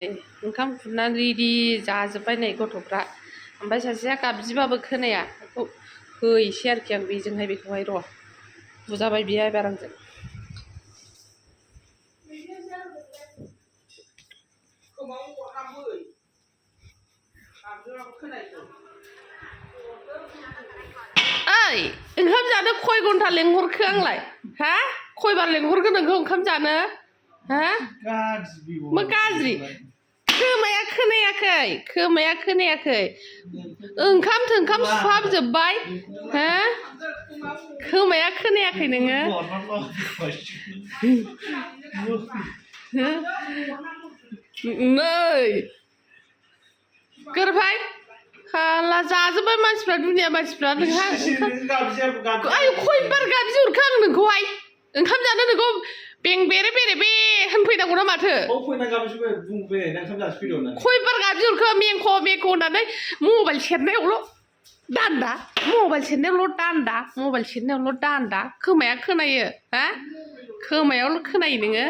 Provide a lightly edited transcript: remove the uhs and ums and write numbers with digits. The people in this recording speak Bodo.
ओंखाम खुरनानै रेडि जाजोब्बाय नै गथ'फ्रा ओमफ्राय सासेया गाबज्रिबाबो खोनाया बेखौ हैसै आरोखि आं बेजोंहाय बेखौहाय र' बुजाबाय बियो एबार आंजों ओइ ओंखाम जानो खय घन्टा लेंहरखो आंलाय हा खयबार लेंहरखो नोंखौ ओंखाम जानो हा मा गाज्रि खोमाया खोनायाखै ओंखाम सुहाबजोब्बाय हा खोमाया खोनायाखै नोङो नै गोरबाय हाला जाजोब्बाय मानसिफ्रा दुनिया मानसिफ्रा नोंहा आय खयबार गाबज्रिहरखो आं नोंखौहाय ओंखाम जानो नोंखौ बें बेरे बेरे बे होनफैनांगौ ना माथो खयबार गाबज्रिहरखो मेंख' होननानै मबाइल सेरनायावल' दान्दा खोमाया खोनायो हा खोमायावल' खोनायो नोङो